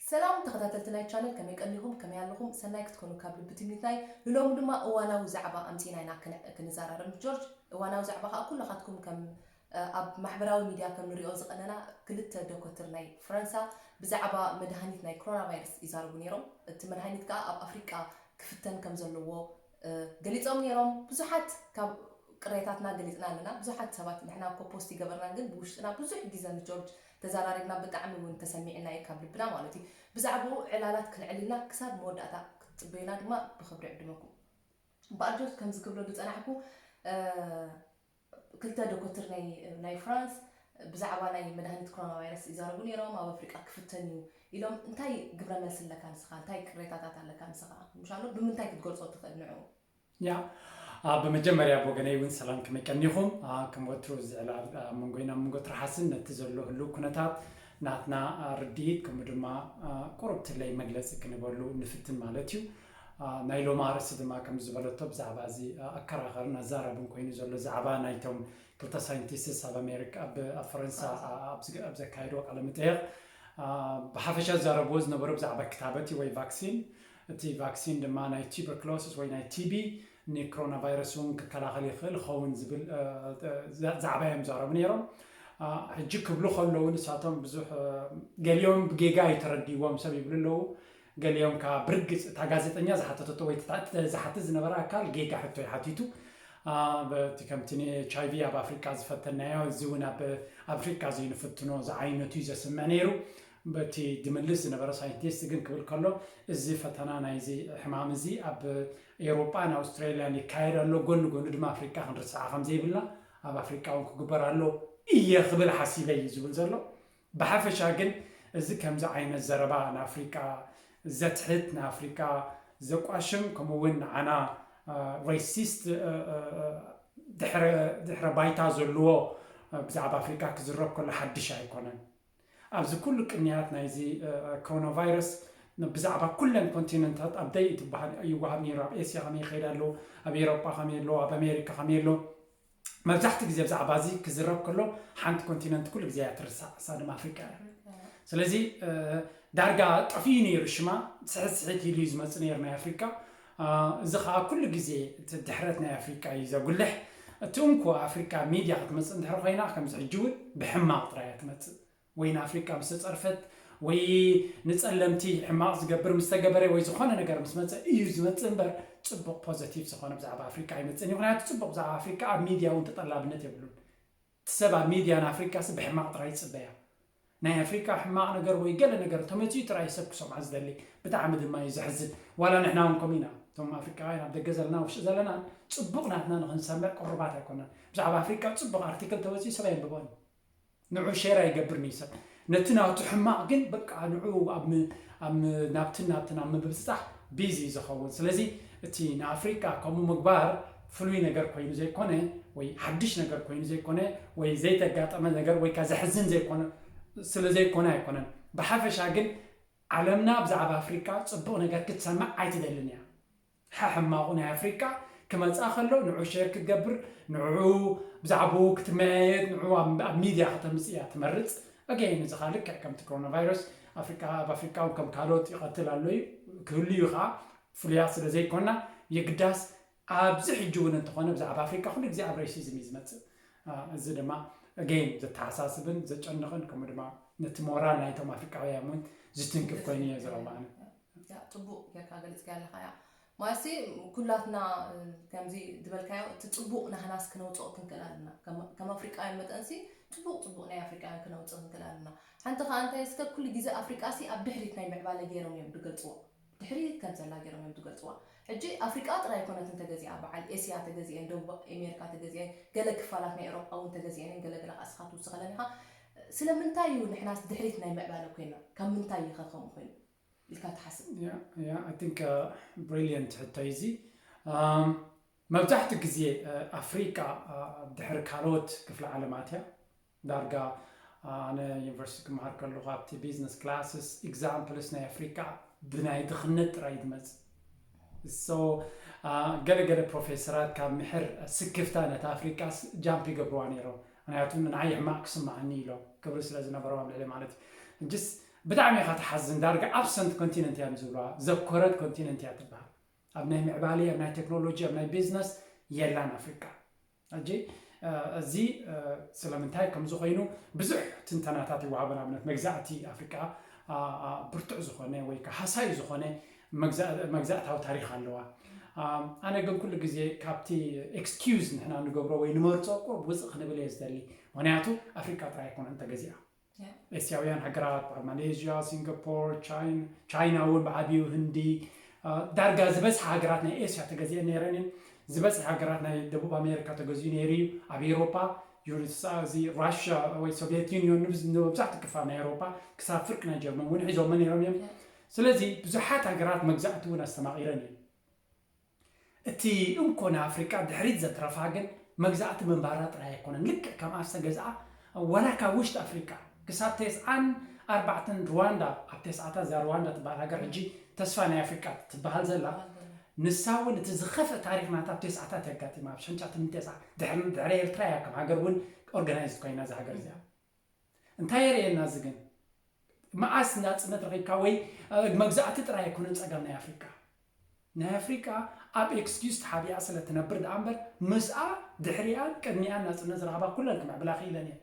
ሰላም ተኸታተልቲ ናይ ቻነል፣ ከመይ ቀኒኹም? ከመይ ኣለኹም? ሰናይ ክትኮኑ ካብ ልቢ ትምኒትናይ። ንሎሚ ድማ እዋናዊ ዛዕባ ኣምጺእና ኢና ክን- ክንዘራረብ። ጆርጅ፣ እዋናዊ ዛዕባ ከዓ ኩልኻትኩም ከም ኣብ ማሕበራዊ ሚድያ ከም ንሪኦ ዝቐነና ክልተ ዶኮትር ናይ ፈረንሳ ብዛዕባ መድሃኒት ናይ ኮሮና ቫይረስ ይዛረቡ ነይሮም። እቲ መድሃኒት ከዓ ኣብ ኣፍሪቃ ክፍተን ከም ዘለዎ ገሊፆም ነይሮም። ብዙሓት ካብ ቅሬታትና ገሊፅና ኣለና። ብዙሓት ሰባት ንሕና እኮ ፖስት ይገበርና፣ ግን ብውሽጥና ብዙሕ ግዜ ምስ ጆርጅ ተዘራሪብና፣ ብጣዕሚ እውን ተሰሚዕና እዩ ካብ ልብና ማለት እዩ። ብዛዕባኡ ዕላላት ክልዕልና ክሳብ መወዳእታ ክትፅበዩና ድማ ብክብሪ ዕድመኩም። በኣር ጆርጅ ከምዚ ክብሎ ዝፀናሕኩ ክልተ ዶኮትር ናይ ፍራንስ ብዛዕባ ናይ መድሃኒት ኮሮና ቫይረስ ይዛረቡ ነይሮም። ኣብ ኣፍሪቃ ክፍተን እዩ ኢሎም። እንታይ ግብረ መልሲ ኣለካ ንስኻ? እንታይ ቅሬታታት ኣለካ ንስኻ? ምሻሎ ብምንታይ ክትገልጾ ትኽእል ንዑ? ያ ብመጀመርያ ብወገነይ እውን ሰላም ከመይ ቀኒኹም። ከም ወትሩ ዝዕላል መንጎይና መንጎ ትርሓስን ነቲ ዘሎ ህልው ኩነታት ናትና ርድኢት ከምኡ ድማ ቁሩብ ትለይ መግለፂ ክንበሉ ንፍትን ማለት እዩ። ናይ ሎም ኣርእስቲ ድማ ከም ዝበለቶ ብዛዕባ እዚ ኣከራኸርን ኣዛረብን ኮይኑ ዘሎ ዛዕባ ናይቶም ክልተ ሳይንቲስትስ ኣብ ኣሜሪካ ኣብ ፈረንሳ ኣብ ዘካየድዎ ቃለ መጠየቕ ብሓፈሻ ዝዛረብዎ ዝነበሩ ብዛዕባ ክታበት ወይ ቫክሲን፣ እቲ ቫክሲን ድማ ናይ ቱበርክሎሲስ ወይ ናይ ቲቢ ንኮሮና ቫይረስ እውን ክከላኸል ይኽእል ኸውን ዝብል ዛዕባ እዮም ዛረቡ ነይሮም። ሕጂ ክብሉ ከለዉ ንሳቶም ብዙሕ ገሊኦም ብጌጋ እዩ ተረዲዎም ሰብ ይብሉ ኣለዉ። ገሊኦም ከዓ ብርግፅ እታ ጋዜጠኛ ዝሓተተቶ ወይ ዝሓትት ዝነበረ ኣካል ጌጋ ሕቶ ይሓቲቱ። በቲ ከምቲ ን ኤች ኣይ ቪ ኣብ ኣፍሪቃ ዝፈተናዮ እዚ እውን ኣብ ኣፍሪቃ ዘይንፍትኖ ዝዓይነቱ እዩ ዘስምዕ ነይሩ። በቲ ድምልስ ዝነበረ ሳይንቲስት ግን ክብል ከሎ እዚ ፈተና ናይዚ ሕማም እዚ ኣብ ኤውሮጳን ኣውስትራሊያን ይካየድ ኣሎ፣ ጎኒ ጎኒ ድማ ኣፍሪቃ ክንርስዓ ከም ዘይብልና ኣብ ኣፍሪቃ እውን ክግበር ኣሎ እየ ክብል ሓሲበ እዩ ዝብል ዘሎ። ብሓፈሻ ግን እዚ ከምዚ ዓይነት ዘረባ ንኣፍሪቃ ዘትሕት፣ ንኣፍሪቃ ዘቋሽም፣ ከምኡ እውን ንዓና ሬሲስት ድሕረ ባይታ ዘለዎ ብዛዕባ ኣፍሪቃ ክዝረብ ከሎ ሓድሽ ኣይኮነን። ኣብዚ ኩሉ ቅንያት ናይዚ ኮሮና ቫይረስ ብዛዕባ ኩለን ኮንቲነንታት ኣብ ደይ ትበሃል ይወሃብ ነይሩ። ኣብ ኤስያ ከመይ ይኸይድ ኣሎ፣ ኣብ ኤሮጳ ከመይ ኣሎ፣ ኣብ ኣሜሪካ ከመይ ኣሎ። መብዛሕትኡ ግዜ ብዛዕባ እዚ ክዝረብ ከሎ ሓንቲ ኮንቲነንት ኩሉ ግዜ እያ ትርሳዕ፣ እሳ ድማ ኣፍሪቃ እያ። ስለዚ ዳርጋ ጠፊኡ ነይሩ ሽማ፣ ስሕት ስሕት ኢሉ እዩ ዝመፅእ ነይሩ ናይ ኣፍሪቃ። እዚ ከዓ ኩሉ ግዜ እቲ ድሕረት ናይ ኣፍሪቃ እዩ ዘጉልሕ። እቲ እንኮ ኣፍሪቃ ሚድያ ክትመፅእ እንድሕር ኮይና ከምዚ ሕጂ እውን ብሕማቕ ጥራይ እያ ትመፅእ። ወይ ንኣፍሪቃ ምስ ተፀርፈት ወይ ንፀለምቲ ሕማቕ ዝገብር ምስ ተገበረ ወይ ዝኾነ ነገር ምስ መፀ እዩ ዝመፅእ እምበር ፅቡቕ ፖዘቲቭ ዝኾነ ብዛዕባ ኣፍሪቃ ኣይመፅእን እዩ። ምክንያቱ ፅቡቕ ብዛዕባ ኣፍሪቃ ኣብ ሚድያ እውን ተጠላብነት የብሉን። እቲ ሰብ ኣብ ሚድያ ንኣፍሪቃ ሲ ብሕማቕ ጥራይ ይፅበያ። ናይ ኣፍሪቃ ሕማቕ ነገር ወይ ገለ ነገር ተመፂኡ ጥራይ ሰብ ክሰምዖ ዝደሊ። ብጣዕሚ ድማ እዩ ዘሕዝን። ዋላ ንሕና እውን ከምኡ ኢና። እቶም ኣፍሪቃውያን ኣብ ደገ ዘለና ውሽጢ ዘለና ፅቡቕ ናትና ንክንሰምዕ ቅሩባት ኣይኮናን። ብዛዕባ ኣፍሪቃ ፅቡቕ ኣርቲክል ተወፂኡ ሰብ ኣየንብቦን እዩ። ንዑ ሼር ኣይገብርን እዩ ሰብ። ነቲ ናቱ ሕማቕ ግን በቃ ንዑ ኣብ ም- ኣብ ም- ናብትን ናብትን ኣብ ምብፅፃሕ ቢዚ እዩ ዝኸውን። ስለዚ እቲ ንኣፍሪቃ ከምኡ ምግባር ፍሉይ ነገር ኮይኑ ዘይኮነ ወይ ሓድሽ ነገር ኮይኑ ዘይኮነ ወይ ዘይተጋጠመ ነገር ወይ ከ ዘሕዝን ዘይኮነ ስለ ዘይኮነ ኣይኮነን። ብሓፈሻ ግን ዓለምና ብዛዕባ ኣፍሪቃ ፅቡቕ ነገር ክትሰምዕ ኣይትደልን እያ። ሕማቑ ናይ ኣፍሪቃ ክመፅኣ ከሎ ንዑ ሼር ክትገብር ንዑ ብዛዕባኡ ክትመያየጥ ንዑ ኣብ ሚድያ ከተምፅእ እያ ትመርፅ። ኣገይን እዚ ከዓ ልክዕ ከምቲ ኮሮና ቫይረስ ኣፍሪቃ ኣብ ኣፍሪቃ እውን ከም ካልኦት ይቐትል ኣሎ እዩ ክህሉ እዩ ከዓ ፍሉያት ስለ ዘይኮና የግዳስ ኣብዚ ሕጂ እውን እንተኾነ ብዛዕባ ኣፍሪቃ ኩሉ ግዜ ኣብ ሬሲዝም እዩ ዝመፅእ። እዚ ድማ ኣገይን ዘተሓሳስብን ዘጨንቕን ከምኡ ድማ ነቲ ሞራል ናይቶም ኣፍሪቃውያን እውን ዝትንክፍ ኮይኑ እየ ዝረኽቦ ኣነ። ያ ፅቡቕ ጌርካ ገሊፅካ ኣለኻ። ያ ማለትሲ ኩላትና ከምዚ ዝበልካዮ እቲ ፅቡቕ ናህናስ ክነውፅኦ ክንክእል ኣለና። ከም ኣፍሪቃውያን መጠንሲ ፅቡቕ ፅቡቕ ናይ ኣፍሪቃውያን ክነውፅእ ክንክእል ኣለና። ሓንቲ ከዓ እንታይ እስከ ኩሉ ግዜ ኣፍሪቃሲ ኣብ ድሕሪት ናይ ምዕባለ ገይሮም እዮም ዝገልፅዎ። ድሕሪት ከም ዘላ ገይሮም እዮም ዝገልፅዋ። ሕጂ ኣፍሪቃ ጥራይ ኣይኮነትን ተገዚኣ፣ በዓል ኤስያ ተገዚኤን፣ ደቡብ ኣሜሪካ ተገዚኤን፣ ገለ ክፋላት ናይ ኤውሮጳ እውን ተገዚኤን፣ ገለ ገለ ከዓ እስኻ ትውስኸለን ኢኻ። ስለምንታይ እዩ ንሕናስ ድሕሪት ናይ ምዕባለ ኮይና? ካብ ምንታይ እዩ ከ ከምኡ ኮይኑ ኢልካ ትሓስብ? Yeah, yeah, I think ብሪሊየንት ሕቶ እዩ እዚ። ኣም፣ መብዛሕትኡ ግዜ ኣፍሪቃ ድሕሪ ካልኦት ክፍለ ዓለማት እያ። ዳርጋ ኣነ ዩኒቨርሲቲ ክመሃር ከለኹ ኣብቲ ቢዝነስ ክላስስ ኤግዛምፕልስ ናይ ኣፍሪቃ ብናይ ድኽነት ጥራይ ትመፅእ። So ገለገለ ፕሮፌሰራት ካብ ምሕር ስክፍታ ነታ ኣፍሪቃ ጃምፕ ይገብርዋ ነይሮም። ምክንያቱ ንዓይ ሕማቕ ክስማዓኒ ኢሎም ክብሪ ስለ ዝነበሮም ኣብ ልዕሊ ማለት እዩ። ሕጅስ ብጣዕሚ ኢኻ ትሓዝን። ዳርጋ ኣብሰንት ኮንቲነንት እያ ዝብልዋ፣ ዘኮረት ኮንቲነንት እያ ትበሃል። ኣብ ናይ ምዕባለ፣ ኣብ ናይ ቴክኖሎጂ፣ ኣብ ናይ ቢዝነስ የላን ኣፍሪቃ። ሕጂ እዚ ስለምንታይ ከምዚ ኮይኑ ብዙሕ ትንተናታት ይወሃቡ። ንኣብነት መግዛእቲ ኣፍሪቃ ብርቱዕ ዝኾነ ወይ ከዓ ሃሳዩ ዝኾነ መግዛእታዊ ታሪክ ኣለዋ። ኣነ ግን ኩሉ ግዜ ካብቲ ኤክስኪውዝ ንሕና ንገብሮ ወይ ንመርፆ ቁሩብ ውፅእ ክንብል እየ ዝደሊ። ምክንያቱ ኣፍሪቃ ጥራይ ኣይኮነን ተገዚኣ። ኤስያውያን ሃገራት በዓል ማሌዥያ፣ ሲንጋፖር፣ ቻይና እውን ብዓብዩ ህንዲ፣ ዳርጋ ዝበዝሐ ሃገራት ናይ ኤስያ ተገዚኤ ነይረን እየን። ዝበዝሐ ሃገራት ናይ ደቡብ ኣሜሪካ ተገዚኡ ነይሩ እዩ። ኣብ ኤውሮፓ ዩኒትሳ እዚ ራሽያ ወይ ሶቪየት ዩኒዮን ንብዝ- ንመብዛሕትኡ ክፋል ናይ ኤውሮፓ ክሳብ ፍርቂ ናይ ጀርመን እውን ሒዞሞ ነይሮም እዮም። ስለዚ ብዙሓት ሃገራት መግዛእቲ እውን ኣስተማቒረን እየን። እቲ እንኮ ንኣፍሪቃ ድሕሪት ዘትረፋ ግን መግዛእቲ ምንባራ ጥራይ ኣይኮነን። ልክዕ ከምኣ ዝተገዝኣ ዋላ ካብ ውሽጢ ኣፍሪቃ ክሳብ ተስዓን ኣርባዕተን ሩዋንዳ፣ ኣብ ተስዓታት እዛ ሩዋንዳ ትበሃል ሃገር ሕጂ ተስፋ ናይ ኣፍሪቃ ትበሃል ዘላ፣ ንሳ እውን እቲ ዝኸፍእ ታሪክ ናታ ኣብ ተስዓታት የጋጢማ። ኣብ ሸንጫ ትምንተስዓ ድሕሪ ድሕሪ ኤርትራ እያ ከም ሃገር እውን ኦርጋናይዝድ ኮይና እዛ ሃገር እዚኣ። እንታይ የርእየና እዚ ግን? መዓስ ናጽነት ረኺብካ ወይ መግዛእቲ ጥራይ ኣይኮነን ጸገም ናይ ኣፍሪቃ። ናይ ኣፍሪቃ ኣብ ኤክስኪውዝ ተሓቢኣ ስለ ትነብር ደኣ እምበር ምስኣ ድሕሪኣን ቅድሚኣን ናጽነት ዝረኸባ ኩለን ክምዕብላ ክኢለን እየን።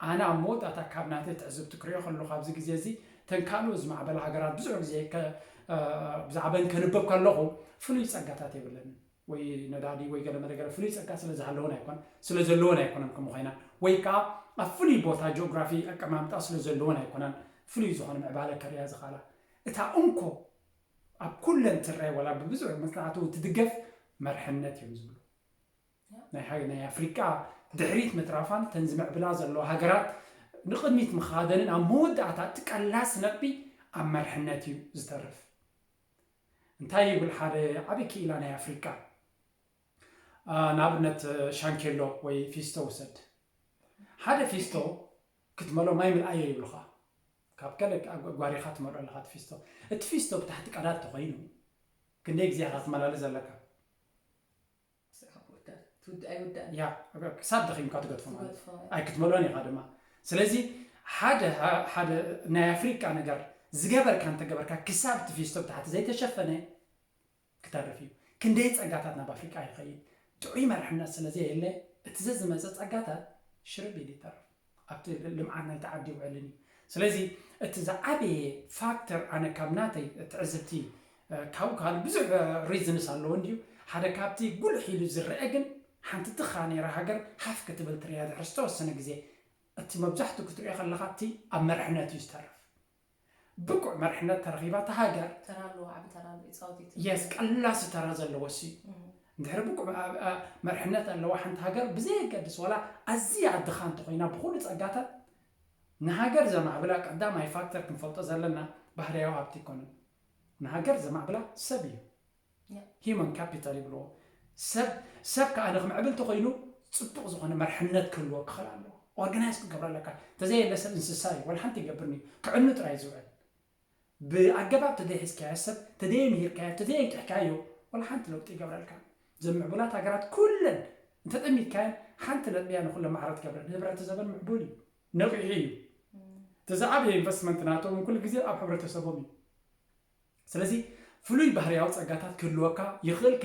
ኣነ ኣብ መወዳእታ ካብ ናተይ ትዕዝብቲ ክሪኦ ከለኹ ኣብዚ ግዜ እዚ እተን ካልኦት ዝማዕበላ ሃገራት ብዙሕ ግዜ ከ- ብዛዕበን ከንብብ ከለኹ ፍሉይ ጸጋታት የብለንን። ወይ ነዳዲ ወይ ገለ መለ ገለ ፍሉይ ጸጋ ስለ ዝሃለወን ኣይኮን ስለ ዘለወን ኣይኮነን ከምኡ ኮይና ወይ ከዓ ኣብ ፍሉይ ቦታ ጂኦግራፊ ኣቀማምጣ ስለ ዘለወን ኣይኮነን ፍሉይ ዝኾነ ምዕባለ ከርእያ ዝኽኣላ። እታ እንኮ ኣብ ኩለን ትረአ ወላ ብብዙሕ መጽናዕቲ እውን ትድገፍ መርሕነት እዮም ዝብሉ። ናይ ሃገ- ናይ ኣፍሪቃ ድሕሪት ምትራፋን ተን ዝምዕብላ ዘለዋ ሃገራት ንቕድሚት ምኻደንን ኣብ መወዳእታ እቲ ቀላሲ ነጥቢ ኣብ መርሕነት እዩ ዝተርፍ። እንታይ ይብል ሓደ ዓቢ ክኢላ ናይ ኣፍሪቃ? ንኣብነት ሻንኬሎ ወይ ፊስቶ ውሰድ። ሓደ ፊስቶ ክትመሎ ማይ ምልኣዮ ይብሉኻ። ካብ ከለ ጓሪኻ ትመልኦ ኣለኻ እቲ ፊስቶ። እቲ ፊስቶ ብታሕቲ ቀዳድ ተኾይኑ ክንደይ ግዜ ኢኻ ክትመላልስ ዘለካ? ያ ክሳብ ደኺምካ ትገድፎ ማለት ኣይክትመልኦን ኢኻ ድማ። ስለዚ ሓደ ሓደ ናይ ኣፍሪቃ ነገር ዝገበርካ እንተገበርካ ክሳብ እቲ ፊስቶ ብታሕቲ ዘይተሸፈነ ክተርፍ እዩ። ክንደይ ጸጋታት ናብ ኣፍሪቃ ይኸይድ። ጥዑይ መርሕነት ስለ ዘየለ እቲ ዘዝመጸ ጸጋታት ሽርብ ኢሉ ይተርፍ። ኣብቲ ልምዓት ናይቲ ዓዲ ይውዕልን እዩ። ስለዚ እቲ ዝዓበየ ፋክተር ኣነ ካብ ናተይ ትዕዝብቲ ካብኡ ካልእ ብዙሕ ሪዝንስ ኣለዎ እንድዩ። ሓደ ካብቲ ጉልሕ ኢሉ ዝረአ ግን ሓንቲ ትኻ ነይራ ሃገር ሃፍ ክትብል ትርእያ ድሕሪ ዝተወሰነ ግዜ እቲ መብዛሕትኡ ክትሪኦ ከለኻ እቲ ኣብ መርሕነት እዩ ዝተርፍ። ብቁዕ መርሕነት ተረኺባ እታ ሃገር ተራ ኣለዎ ዓቢ ተራ ኣለዎ ይጻወት እዩ የስ ቀላሲ ተራ ዘለዎ ሲ እንድሕሪ ብቁዕ መርሕነት ኣለዋ ሓንቲ ሃገር ብዘየገድስ ዋላ ኣዝያ ኣድኻ እንተኮይና ብኩሉ ጸጋታት ንሃገር ዘማዕብላ ቀዳማይ ፋክተር ክንፈልጦ ዘለና ባህርያዊ ሃብቲ ይኮንን ንሃገር ዘማዕብላ ሰብ እዩ ሂማን ካፒታል ይብልዎ። ሰብ ሰብ ከዓ ንክምዕብል ተኮይኑ ፅቡቅ ዝኮነ መርሕነት ክህልዎ ክኽእል ኣለዎ። ኦርጋናይዝ ክገብሮ ኣለካ። ተዘየለ ሰብ እንስሳ እዩ፣ ወላ ሓንቲ ይገብርን እዩ፣ ክዕኑ ጥራይ ዝውዕል። ብኣገባብ ተዘይሒዝካዮ ሰብ፣ ተዘየምሂርካዮ፣ ተዘየንቂሕካዮ ወላ ሓንቲ ለውጢ ይገብረልካ። ዘምዕቡላት ሃገራት ኩለን እንተጠሚትካየን ሓንቲ ነጥቢ እያ ንኩለን ማዕረ ትገብረን። ህብረተሰበን ምዕቡል እዩ፣ ነቂሑ እዩ። እቲ ዝዓበየ ኢንቨስትመንት ናቶም ኩሉ ግዜ ኣብ ሕብረተሰቦም እዩ። ስለዚ ፍሉይ ባህርያዊ ጸጋታት ክህልወካ ይኽእል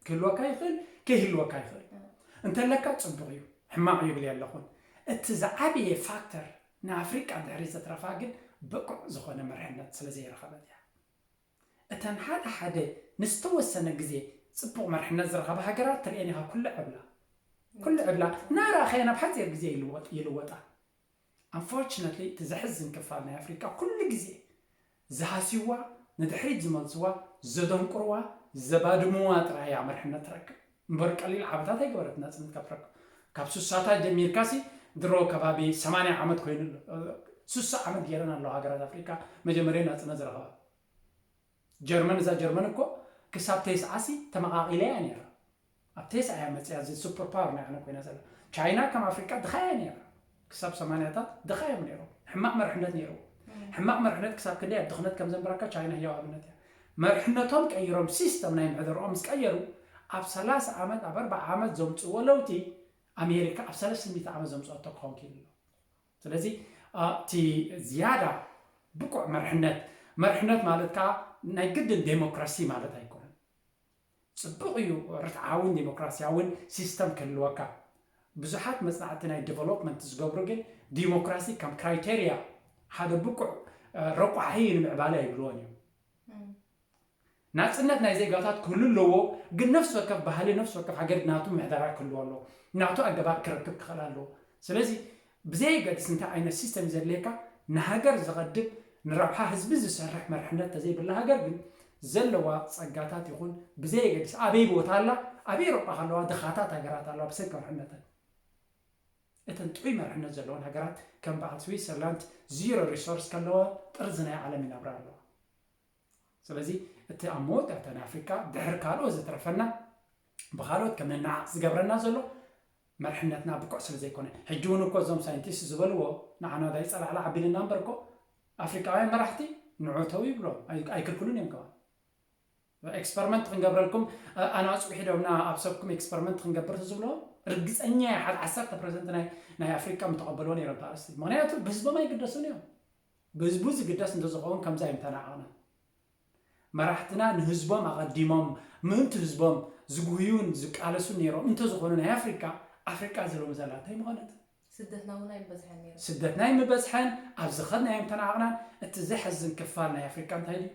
ክህልወካ ይኽእል ከይህልወካ ይኽእል እንተለካ ጽቡቕ እዩ ሕማቕ ይብል የለኹን እቲ ዝዓበየ ፋክተር ንኣፍሪቃ ድሕሪ ዘትረፋ ግን ብቁዕ ዝኾነ መርሕነት ስለ ዘይረኸበት እያ እተን ሓደ ሓደ ንዝተወሰነ ግዜ ጽቡቕ መርሕነት ዝረኸባ ሃገራት ትርእየን ኢኻ ኩሉ ዕብላ ኩሉ ዕብላ እናረኣኻየን ኣብ ሓፂር ግዜ ይልወጣ Unfortunately እቲ ዘሕዝን ክፋል ናይ ኣፍሪቃ ኩሉ ግዜ ዝሃስይዋ ንድሕሪት ዝመልስዋ ዘደንቁርዋ ዘባድምዋ ጥራይ እያ መርሕነት ትረክብ እምበር ቀሊል ዓመታት ኣይገበረት ናፅነት ካብ ትረክብ ካብ ሱሳታት ጀሚርካ ሲ ድሮ ከባቢ ሰማንያ ዓመት ኮይኑ ኣሎ ሱሳ ዓመት ገይረን ኣለዋ ሃገራት ኣፍሪቃ መጀመርያ ናፅነት ዝረኸባ ጀርመን እዛ ጀርመን እኮ ክሳብ ተስዓ ሲ ተመቃቂላ እያ ነይራ ኣብ ቴስዓ እያ መፅያ እዚ ሱፐር ፓወር ናይ ዓለም ኮይና ዘላ ቻይና ከም ኣፍሪቃ ድኻ እያ ነይራ ክሳብ ሰማንያታት ድኻ እዮም ነይሮም ሕማቅ መርሕነት ነይርዎ ሕማቅ መርሕነት ክሳብ ክንደይ ኣብ ድኽነት ከም ዘንበረካ ቻይና ህያው ኣብነት እያ መርሕነቶም ቀይሮም ሲስተም ናይ ምሕደርኦም ምስ ቀየሩ ኣብ ሰላሳ ዓመት ኣብ ኣርባዓ ዓመት ዘምፅዎ ለውጢ ኣሜሪካ ኣብ ሰለስተ ሚእቲ ዓመት ዘምፅኦቶ ክኸውን ክኢሉ ኣሎ ስለዚ እቲ ዝያዳ ብቁዕ መርሕነት። መርሕነት ማለት ከዓ ናይ ግድን ዴሞክራሲ ማለት ኣይኮነን። ፅቡቕ እዩ፣ ርትዓውን ዴሞክራሲያውን ሲስተም ክህልወካ። ብዙሓት መፅናዕቲ ናይ ዲቨሎፕመንት ዝገብሩ ግን ዲሞክራሲ ከም ክራይቴሪያ፣ ሓደ ብቁዕ ረቋሒ ንምዕባለ ኣይብልዎን እዮም። ናፅነት ናይ ዜጋታት ክህሉ ኣለዎ፣ ግን ነፍሲ ወከፍ ባህሊ፣ ነፍሲ ወከፍ ሃገር ናቱ ምሕደራ ክህልዎ ኣለዎ፣ ናቱ ኣገባብ ክረክብ ክኽእል ኣለዎ። ስለዚ ብዘየገድስ እንታይ ዓይነት ሲስተም እዩ ዘድልየካ፣ ንሃገር ዘቐድም፣ ንረብሓ ህዝቢ ዝሰርሕ መርሕነት ተዘይብላ ሃገር ግን ዘለዋ ፀጋታት ይኹን ብዘየገድስ ኣበይ ቦታ ኣላ፣ ኣብ ኤውሮጳ ከለዋ ድኻታት ሃገራት ኣለዋ ብሰንኪ መርሕነተን። እተን ጥዑይ መርሕነት ዘለወን ሃገራት ከም በዓል ስዊትዘርላንድ ዚሮ ሪሶርስ ከለዋ ጥርዚ ናይ ዓለም ይነብራ ኣለዋ። ስለዚ እቲ ኣብ መወዳእታ ናይ ኣፍሪቃ ድሕር ካልኦት ዝተረፈና ብካልኦት ከም ንነዓቕ ዝገብረና ዘሎ መርሕነትና ብቁዕ ስለ ዘይኮነ። ሕጂ እውን እኮ እዞም ሳይንቲስት ዝበልዎ ንዓና ዳይ ጸላዕላ ዓቢልና እምበር እኮ ኣፍሪቃውያን መራሕቲ ንዑ ተው ይብሎም ኣይክልክሉን እዮም። ከማ ኤክስፐሪመንት ክንገብረልኩም ኣናጹ ሒደውና ኣብ ሰብኩም ኤክስፐሪመንት ክንገብር ዝብሎ ርግጸኛ ሓደ ዓሰርተ ፐርሰንት ናይ ኣፍሪቃ ምተቐበልዎ ነይሮም ተኣርስቲ። ምክንያቱ ብህዝቦም ኣይግደሱን እዮም። ብህዝቡ ዝግደስ እንተዝኸውን ከምዚ ኣይምተናዓቕና። መራሕትና ንህዝቦም ኣቐዲሞም ምእንቲ ህዝቦም ዝጉህዩን ዝቃለሱን ነይሮም እንተዝኾኑ ናይ ኣፍሪካ ኣፍሪካ ዝሎም ዘላ እንታይ ምኾነት? ስደትና እውን ኣይምበዝሐን ነይሩ። ስደትና ኣይምበዝሐን። ኣብ ዝኸድናዮ ምተናዓቕናን። እቲ ዘሕዝን ክፋል ናይ ኣፍሪካ እንታይ ድዩ?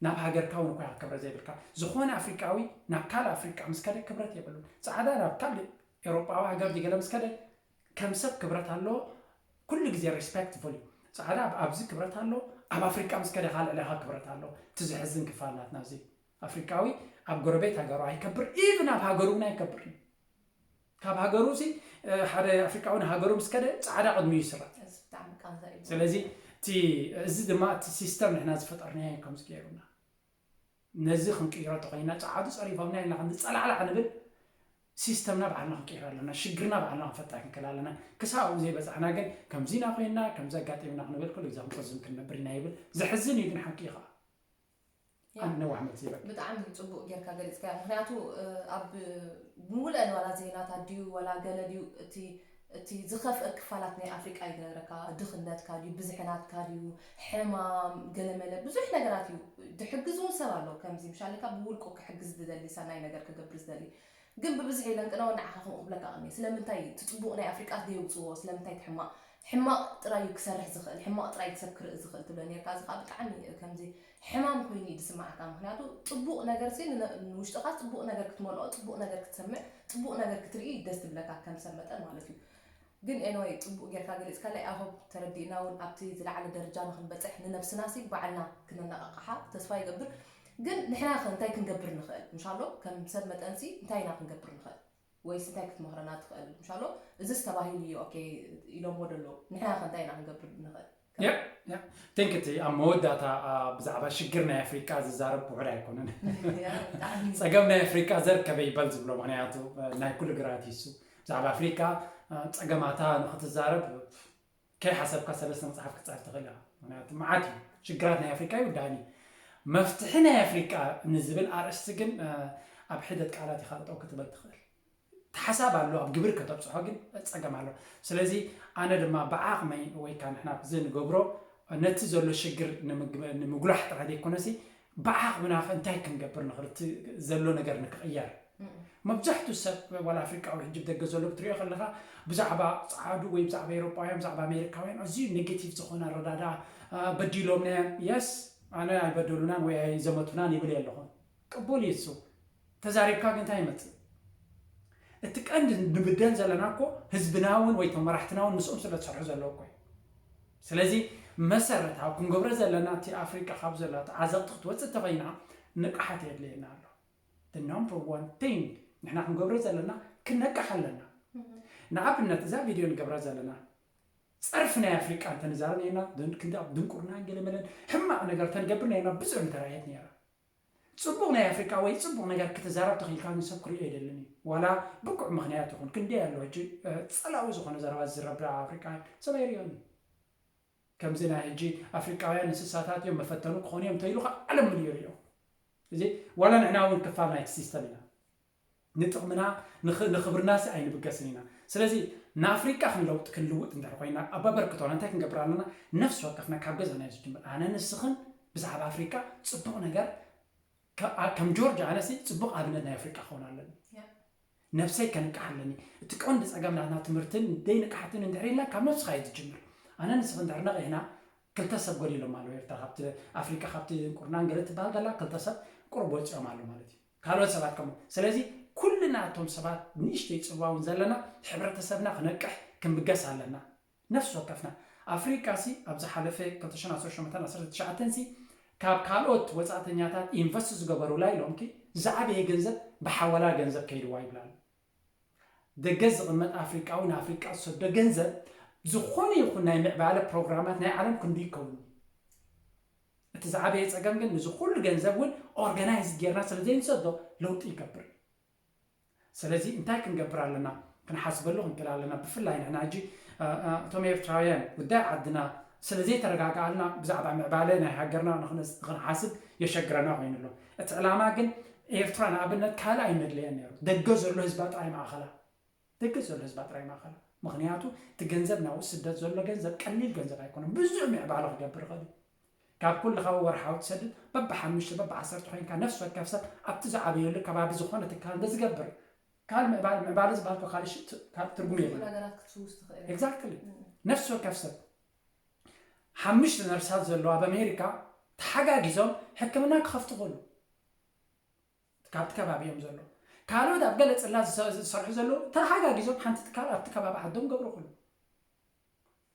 ናብ ሃገርካ እውን እኳ ክብረት ዘይብልካ። ዝኾነ ኣፍሪቃዊ ናብ ካልእ ኣፍሪቃ ምስ ከደ ክብረት የብሉን። ጻዕዳ ናብ ካልእ ኤውሮጳዊ ሃገር ድገለ ምስ ከደ ከም ሰብ ክብረት ኣለዎ። ኩሉ ግዜ ሪስፔክትፉል እዩ። ጻዕዳ ኣብዚ ክብረት ኣለዎ፣ ኣብ ኣፍሪቃ ምስ ከደ ካልእ ዕለኻ ክብረት ኣለዎ። እቲ ዘሕዝን ክፋል ናትና እዚ ኣፍሪቃዊ ኣብ ጎረቤት ሃገሩ ኣይከብር፣ ኢቭን ኣብ ሃገሩ እውን ኣይከብርን። ካብ ሃገሩ ሲ ሓደ ኣፍሪቃዊ ንሃገሩ ምስ ከደ ጻዕዳ ቅድሚኡ ይስራዕ። ስለዚ እቲ እዚ ድማ እቲ ሲስተም ንሕና ዝፈጠርናዮ ከምዚ ገይሩና። ነዚ ክንቅይሮ ተኮይና ጻዓዱ ጸሪፎምና ኢልና ክንዲ ጸላዕላዕ ንብል። ሲስተምና ባዕልና ክንቅይር ኣለና። ሽግርና ባዕልና ክንፈታ ክንክእል ኣለና። ክሳብ ኣብኡ ዘይበጻሕና ግን ከምዚና ኮይንና ከምዚ ኣጋጢምና ክንብል ኩሉ ግዜ ክንቆዝም ክንነብር ኢና ይብል። ዘሕዝን እዩ ግን ሓቂ እዩ ከዓ። ኣነ ነዋሕ መልሲ ይበል። ብጣዕሚ ጽቡቕ ጌርካ ገሊጽካዮ። ምክንያቱ ኣብ ምሉአን ዋላ ዜናታት ድዩ ዋላ ገለ ድዩ እቲ እቲ ዝኸፍአ ክፋላት ናይ ኣፍሪቃ ይነግረካ። ድኽነትካ ድዩ ብዝሒ ናትካ ድዩ ሕማም ገለመለ ብዙሕ ነገራት እዩ። ድሕግዝ እውን ሰብ ኣሎ ከምዚ ምሻለካ ብውልቁ ክሕግዝ ዝደሊ ሰናይ ነገር ክገብር ዝደሊ ግን ብብዝሒ ኢለን ቅነወ ንዓኻ ከምኡ ክብለካ ቀኒ ስለምንታይ እቲ ጽቡቕ ናይ ኣፍሪቃ ደየውፅዎ ስለምንታይ እቲ ሕማቕ ሕማቕ ጥራይ እዩ ክሰርሕ ዝኽእል ሕማቕ ጥራይ እቲ ሰብ ክርኢ ዝኽእል ትብለ ነርካ እዚ ከዓ ብጣዕሚ ከምዚ ሕማም ኮይኑ እዩ ዝስማዓካ። ምክንያቱ ጽቡቕ ነገር ሲ ንነ- ንውሽጥኻ ጽቡቕ ነገር ክትመልኦ፣ ጽቡቕ ነገር ክትሰምዕ፣ ጽቡቕ ነገር ክትርኢ ደስ ትብለካ ከም ሰብ መጠን ማለት እዩ። ግን ኤንወይ ጽቡቕ ጌርካ ገሊጽካለይ። ኣሆብ ተረዲእና እውን ኣብቲ ዝለዓለ ደረጃ ንክንበጽሕ ንነብስና ሲ ባዕልና ክነነቃቕሓ ተስፋ ይገብር። ግን ንሕና ከ እንታይ ክንገብር ንኽእል? ምሻሎ ከም ሰብ መጠን ሲ እንታይ ኢና ክንገብር ንኽእል? ወይስ እንታይ ክትመኽረና ትኽእል? ምሻሎ እዝስ ተባሂሉ እዩ ኦኬ ኢሎምዎ ደለዉ። ንሕና ከ እንታይ ኢና ክንገብር ንኽእል? ያ ያ ቴንክ እቲ ኣብ መወዳእታ ብዛዕባ ሽግር ናይ ኣፍሪቃ ዝዛረብ ውሑድ ኣይኮነን። ጸገም ናይ ኣፍሪቃ ዘር ከበይ ይበል ዝብሎ ምክንያቱ ናይ ኩሉ ግራት ይሱ ብዛዕባ ኣፍሪቃ ጸገማታ ንክትዛረብ ከይሓሰብካ ሰለስተ መጽሓፍ ክትጽሕፍ ትኽእል ኢኻ። ምክንያቱ መዓት እዩ ሽግራት ናይ ኣፍሪቃ ይውዳእን እዩ። መፍትሒ ናይ ኣፍሪቃ ንዝብል ኣርእስቲ ግን ኣብ ሒደት ቃላት ኢኻ ጠጠው ክትበል ትኽእል። ሓሳብ ኣሎ ኣብ ግብር ከተብፅሖ ግን ፀገም ኣሎ። ስለዚ ኣነ ድማ ብዓቕመይ ወይ ከዓ ንሕና ብዘንገብሮ ነቲ ዘሎ ሽግር ንምጉላሕ ጥራሕ ዘይኮነሲ ብዓቕምና ከ እንታይ ክንገብር ንኽእል እቲ ዘሎ ነገር ንክቕየር። መብዛሕትኡ ሰብ ዋላ ኣፍሪቃዊ ሕጂ ብደገ ዘሎ ክትሪኦ ከለካ ብዛዕባ ፀዓዱ ወይ ብዛዕባ ኤውሮጳውያን ብዛዕባ ኣሜሪካውያን ኣዝዩ ኔጌቲቭ ዝኾነ ኣረዳዳ በዲሎምና የስ ኣነ ኣይበደሉናን ወይ ኣይዘመቱናን ይብል ኣለኹን ቅቡል እዩ እሱ ተዛሪብካ ግን እንታይ ይመፅእ? እቲ ቀንዲ ንብደል ዘለና እኮ ህዝብና እውን ወይ ቶም መራሕትና እውን ምስኦም ስለ ዝሰርሑ ዘለዉ እኮ እዩ። ስለዚ መሰረታዊ ክንገብሮ ዘለና እቲ ኣፍሪቃ ካብ ዘላቶ ዓዘቕቲ ክትወፅእ ተኸይና ንቅሓት የድልየና ኣሎ። The number one thing ንሕና ክንገብሮ ዘለና ክነቅሕ ኣለና። ንኣብነት እዛ ቪድዮ ንገብራ ዘለና ፀርፊ ናይ ኣፍሪቃ እንተንዛረብ ነና ክንዲ ኣብ ድንቁርና ገለመለን ሕማቕ ነገር ተንገብር ነና ብዙሕ ምተራየት ነራ። ጽቡቕ ናይ ኣፍሪቃ ወይ ጽቡቕ ነገር ክትዛረብ ተኺኢልካ ግን ሰብ ክርእዮ ኣይደልን እዩ። ዋላ ብቁዕ ምኽንያት ይኹን ክንደይ ኣሎ ሕጂ ጸላዊ ዝኾነ ዘረባ ዝዝረብ ኣብ ኣፍሪቃ ሰብ ኣይርእዮን እዩ። ከምዚ ናይ ሕጂ ኣፍሪቃውያን እንስሳታት እዮም መፈተኑ ክኾኑ እዮም እንተኢሉ ከዓ ዓለም ምሉ ይርእዮ። እዚ ዋላ ንሕና እውን ክፋል ናይቲ ሲስተም ኢና። ንጥቕምና ንኽብርናሲ ኣይንብገስን ኢና። ስለዚ ንኣፍሪቃ ክንለውጥ ክንልውጥ እንድሕር ኮይና ኣባበርክቶና እንታይ ክንገብር ኣለና? ነፍሲ ወከፍና ካብ ገዛና እዩ ዝጅምር። ኣነ ንስኽን ብዛዕባ ኣፍሪቃ ጽቡቕ ነገር ከ- ኣ- ከም ጆርጅ ኣነሲ ጽቡቕ ኣብነት ናይ ኣፍሪቃ ክኸውን ኣለኒ። ያ። ነብሰይ ከንቅሕ ኣለኒ። እቲ ቀንዲ ጸገም ናትና ትምህርትን ደይ ንቅሓትን እንድሕር ኢልና ካብ ነብስኻ እዩ ዝጅምር። ኣነ ንስኽ እንድሕር ነቒሕና ክልተ ሰብ ጎዲሎም ኣለዉ ኤርትራ ካብቲ ኣፍሪቃ ካብቲ ድንቁርናን ገለ ትበሃል ዘላ ክልተ ሰብ ቁሩብ ወፂኦም ኣለዉ ማለት እዩ። ካልኦት ሰባት ከምኡ። ስለዚ ኩልና እቶም ሰባት ንእሽተይ ጽልዋ እውን ዘለና ሕብረተሰብና ክነቅሕ ክንብገስ ኣለና። ነፍሲ ወከፍና ኣፍሪቃ ሲ ኣብ ዝሓለፈ ክልተ ሽሕን ዓሰርተ ሸሞንተን ዓሰርተ ትሽዓተን ሲ ካብ ካልኦት ወጻእተኛታት ኢንቨስት ዝገበሩላ ኢሎምኪ ዝዓበየ ገንዘብ ብሓወላ ገንዘብ ከይድዋ ይብላሉ። ደገ ዝቕመጥ ኣፍሪቃዊ ንኣፍሪቃ ዝሰዶ ገንዘብ ዝኾነ ይኹን ናይ ምዕባለ ፕሮግራማት ናይ ዓለም ክንዱ ይከውን እዩ። እቲ ዝዓበየ ጸገም ግን ንዚ ኩሉ ገንዘብ እውን ኦርጋናይዝ ጌርና ስለ ዘይንሰዶ ለውጢ ይገብር። ስለዚ እንታይ ክንገብር ኣለና? ክንሓስበሉ ክንክእል ኣለና። ብፍላይ ንሕና ሕጂ እ፣ እ፣ እቶም ኤርትራውያን ጉዳይ ዓድና ስለ ዘይተረጋግኣልና ብዛዕባ ምዕባለ ናይ ሃገርና ንኽንስ- ንኽንሓስብ የሸግረና ኮይኑ ኣሎ። እቲ ዕላማ ግን ኤርትራ ንኣብነት ካልእ ኣይመድለየን ነይሩ። ደገ ዘሎ ህዝባ ጥራይ ማእኸላ ደገ ዘሎ ህዝባ ጥራይ ማእኸላ። ምኽንያቱ እቲ ገንዘብ ናብኡ ስደት ዘሎ ገንዘብ ቀሊል ገንዘብ ኣይኮነን። ብዙሕ ምዕባለ ክገብር ይኽእል እዩ። ካብ ኩልኻ ወርሓዊ ትሰድድ በብሓሙሽተ በብዓሰርተ ኮይንካ ነፍሲ ወከፍ ሰብ ኣብቲ ዝዓበየሉ ከባቢ ዝኾነ ትካል እንተዝገብር ካልእ ምዕባለ ምዕባለ ዝበሃል እኮ ካልእ ሽ- ት- ካልእ ትርጉም ብዙሕ የብሉን። ነገራት ክትፍውስ ትኽእል ኢኻ። ኤግዛክትሊ ነፍሲ ወከፍ ሰብ ሓሙሽተ ነርሳት ዘለዋ ኣብ ኣሜሪካ ተሓጋጊዞም ሕክምና ክኸፍቱ ከሉ ካብቲ ከባቢ እዮም ዘለዉ። ካልኦት ኣብ ገለ ጽላት ዝሰ- ዝሰርሑ ዘለዉ ተሓጋጊዞም ሓንቲ ትካል ኣብቲ ከባቢ ዓዶም ገብሩ ከሉ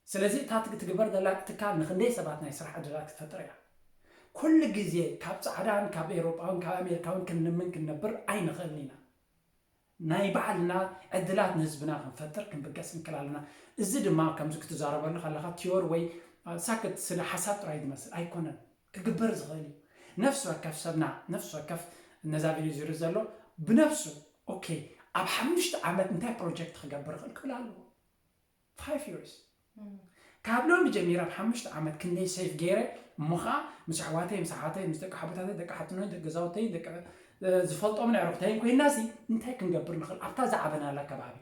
ስለዚ እታ ትግ- ትግበር ዘላ ትካል ንክንደይ ሰባት ናይ ስራሕ ዕድላት ክትፈጥር እያ። ኩሉ ግዜ ካብ ጻዕዳን ካብ ኤውሮጳውን ካብ ኣሜሪካውን ክንልምን ክንነብር ኣይንኽእልን ኢና። ናይ ባዕልና ዕድላት ንህዝብና ክንፈጥር ክንብገስ ንክእል ኣለና። እዚ ድማ ከምዚ ክትዛረበሉ ከለኻ ቲዮሪ ወይ እ፣ ሳክት ስለ ሓሳብ ጥራይ ዝመስል ኣይኮነን። ክግበር ዝኽእል እዩ። ነፍሲ ወከፍ ሰብና ነፍሲ ወከፍ ነዛ ቪድዮ ዝርኢ ዘሎ ብነፍሱ ኦኬ ኣብ ሓሙሽተ ዓመት እንታይ ፕሮጀክት ክገብር ይኽእል ክብል ኣለዎ። Five years ካብ ሎሚ ጀሚረ ኣብ ሓሙሽተ ዓመት ክንደይ ሴፍ ገይረ እሞ ከዓ ምስ ኣሕዋተይ ምስ ኣሓተይ ምስ ደቂ ሓቦታተይ ደቂ ሓትኖይ ደቂ ገዛውተይ ደቂ እ፣ ዝፈልጦምን ኣዕሩኽተይን ኮይና ሲ እንታይ ክንገብር ንኽእል ኣብታ ዝዓበናላ ከባቢ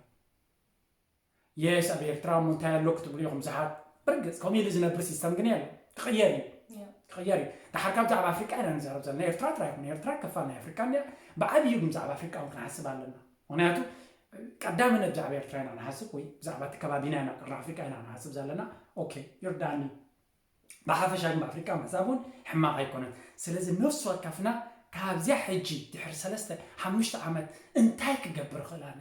የስ ኣብ ኤርትራ እሞ እንታይ ኣሎ ክትብሉ ኢኹም ብዙሓት። ብርግፅ ከምኡ ኢሉ ዝነብር ሲስተም ግን የለ ክቕየር እዩ። ያ። ክቕየር እዩ። ድሓር ካብ ብዛዕባ ኣፍሪቃ ኢና ንዛረብ ዘለና። ኤርትራ ጥራይ ይኹን ኤርትራ ክፋል ናይ ኣፍሪቃ እንድያ። ብዓብዩ ግን ብዛዕባ ኣፍሪቃ እውን ክንሓስብ ኣለና። ምክንያቱ ቀዳምነት ብዛዕባ ኤርትራ ኢና ንሓስብ ወይ ብዛዕባ እቲ ከባቢና ኢና ቅርኒ ኣፍሪቃ ኢና ንሓስብ ዘለና። ኦኬ ይርዳኒ። ብሓፈሻ ግን ብኣፍሪቃ ምሕሳብ እውን ሕማቕ ኣይኮነን። ስለዚ ነፍሲ ወከፍና ካብዚያ ሕጂ ድሕሪ ሰለስተ ሓሙሽተ ዓመት እንታይ ክገብር እኽእል ኣነ?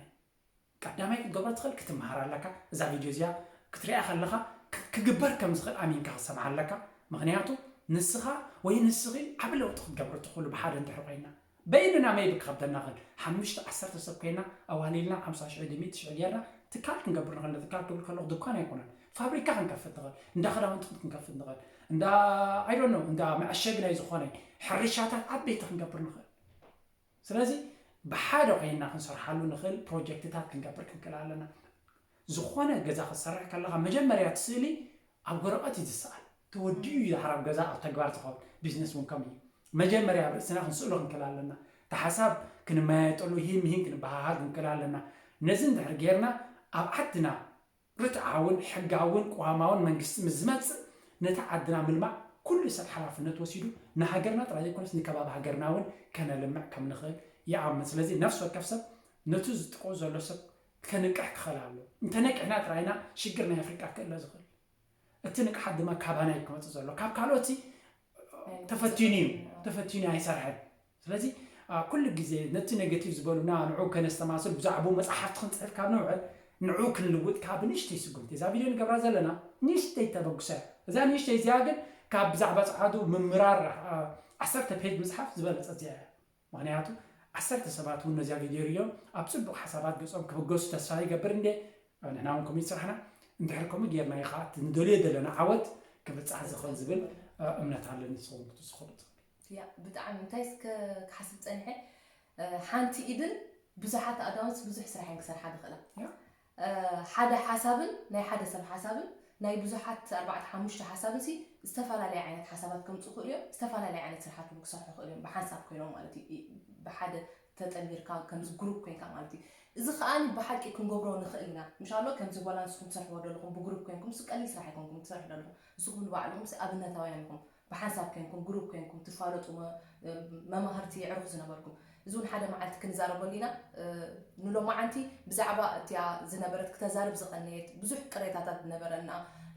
ቀዳማይ ክትገብሮ ትኽእል ክትምሃር ኣለካ። እዛ ቪድዮ እዚኣ ክትሪኣ ከለኻ ክ- ክግበር ከም ዝኽእል ኣሚንካ ክትሰምዓ ኣለካ። ምኽንያቱ ንስኻ ወይ ንስኺ ዓቢ ለውጢ ክትገብሩ ትኽእሉ ብሓደ እንድሕር ኮይና በይንና መይቢ ክኸብደና ኽእል ሓሙሽተ ዓሰርተ ሰብ ኮይና ኣዋሊልና ሓምሳ ሽሕ ድሚ ትሽዕ ጌርና ትካል ክንገብር ንኽእል። ትካል ክብል ከለኹ ድኳን ኣይኮነን ፋብሪካ ክንከፍት ንኽእል፣ እንዳ ክዳውንቲ ክንከፍት ንኽእል፣ እንዳ ኣይዶኖ እንዳ መዐሸግ ናይ ዝኾነ ሕርሻታት ዓበይቲ ክንገብር ንኽእል። ስለዚ ብሓደ ኮይና ክንሰርሓሉ ንኽእል ፕሮጀክትታት ክንገብር ክንክእል ኣለና። ዝኾነ ገዛ ክትሰርሕ ከለኻ መጀመርያ እቲ ስእሊ ኣብ ወረቐት እዩ ዝሰኣል። ተወዲኡ እዩ ድሓር ኣብ ገዛ ኣብ ተግባር ዝኸውን። ቢዝነስ እውን ከምኡ እዩ። መጀመርያ ኣብ ርእስና ክንስእሎ ክንክእል ኣለና። እቲ ሓሳብ ክንመያየጠሉ ሂም ሂም ክንበሃሃል ክንክእል ኣለና። ነዚ እንድሕር ጌርና ኣብ ዓድና ርትዓውን ሕጋውን ቅዋማውን መንግስቲ ምስ ዝመፅእ ነቲ ዓድና ምልማዕ ኩሉ ሰብ ሓላፍነት ወሲዱ ንሃገርና ጥራይ ዘይኮነስ ንከባቢ ሃገርና እውን ከነልምዕ ከም ንኽእል ይኣምን። ስለዚ ነፍሲ ወከፍ ሰብ ነቱ ዝጥቆ ዘሎ ሰብ ከንቅሕ ክኽእል ኣለዎ። እንተነቂሕና ጥራይና ሽግር ናይ ኣፍሪቃ ክእለ ዝኽእል። እቲ ንቅሓት ድማ ካባና እዩ ክመፅእ ዘሎ። ካብ ካልኦት ተፈቲኑ እዩ ተፈቲኑ ኣይሰርሐን። ስለዚ ኩሉ ግዜ ነቲ ኔጋቲቭ ዝበሉና ንዑ ከነስተማስል ብዛዕባኡ መፅሓፍቲ ክንፅሕፍ ካብ ንውዕል ንዑ ክንልውጥ ካብ ንእሽተይ ስጉምቲ እዛ ቪድዮ ንገብራ ዘለና ንእሽተይ ተበግሶ እያ። እዛ ንእሽተይ እዚኣ ግን ካብ ብዛዕባ ፀዓዱ ምምራር ዓሰርተ ፔጅ ምፅሓፍ ዝበለፀ እዚኣ እያ። ምክንያቱ ዓሰርተ ሰባት እውን ነዚኣ ቪድዮ ሪኦም ኣብ ፅቡቅ ሓሳባት ገፆም ክብገሱ ተስፋ ይገብር እንዴ። ንሕና እውን ከምኡ ስራሕና እንድሕር ከምኡ ጌርና ይኸዓ ንደልዮ ዘለና ዓወት ክብፃሕ ዝኽእል ዝብል እምነት ኣለኒ። ንስኹም ክትስኸሉ ትኽእል ያ ብጣዕሚ እንታይ እስከ ክሓስብ ፀኒሐ ሓንቲ ኢድን ብዙሓት ኣእዳውንስ ብዙሕ ስራሕ እየን ክሰርሓ ዝኽእላ ሓደ ሓሳብን ናይ ሓደ ሰብ ሓሳብን ናይ ብዙሓት ኣርባዕተ ሓሙሽተ ሓሳብን ሲ ዝተፈላለየ ዓይነት ሓሳባት ከምፁ ክእሉ እዮም ዝተፈላለየ ዓይነት ስራሓት ክሰርሑ ክእሉ እዮም ብሓንሳብ ኮይኖም ማለት እዩ ብሓደ ተጠሚርካ ከምዚ ግሩፕ ኮይንካ ማለት እዩ። እዚ ከኣ ብሓቂ ክንገብሮ ንኽእል ኢና። ምሻሎ ከምዚ ጓላ ንስኹም ትሰርሕዎ ዘለኹም ብግሩፕ ኮይንኩም፣ እሱ ቀሊል ስራሕ ኣይኮንኩም ትሰርሑ ዘለኹም። ንስኹም ንባዕልኹም ኣብነታውያን ኢኹም። ብሓንሳብ ኮይንኩም፣ ግሩፕ ኮይንኩም ትፋለጡ መ-፣ መማህርቲ የዕሩኽ ዝነበርኩም። እዚ እውን ሓደ መዓልቲ ክንዛረበሉ ኢና። ንሎማዓንቲ ብዛዕባ እቲኣ ዝነበረት ክተዛርብ ዝቐነየት ብዙሕ ቅሬታታት ዝነበረና፣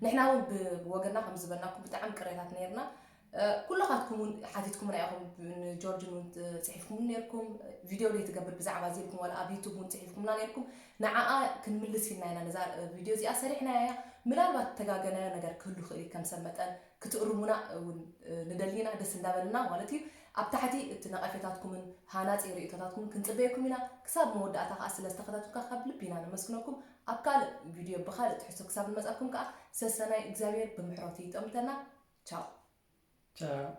ንሕና እውን ብወገና ከም ዝበልናኩም ብጣዕሚ ቅሬታት ነይርና። ኩልኻትኩም እውን ሓቲትኩምና ኢኹም፣ ንጆርጅን እውን ጽሒፍኩም ነይርኩም፣ ቪድዮ ደይ ትገብር ብዛዕባ እዚ ኢልኩም፣ ዋላ ኣብ ዩቱብ እውን ጽሒፍኩምና ነይርኩም። ንዓኣ ክንምልስ ኢልና ኢና ነዛ ቪድዮ እዚኣ ሰሪሕናያ እያ። ምናልባት ተጋገናዮ ነገር ክህሉ ይኽእል እዩ፣ ከም ሰብ መጠን ክትእርሙና እውን ንደሊ ኢና፣ ደስ እንዳበልና ማለት እዩ። ኣብ ታሕቲ እቲ ነቐፌታትኩምን ሃናጺ ርእይቶታትኩምን ክንጽበየኩም ኢና። ክሳብ መወዳእታ ከኣ ስለ ዝተኸታተልኩምና ካብ ልቢ ኢና ነመስግነኩም። ኣብ ካልእ ቪድዮ ብኻልእ ትሕዝቶ ክሳብ ንመጻኩም ከኣ ሰሰናይ እግዚኣብሔር ብምሕረቱ ይጠምተና። ቻው። ቻው።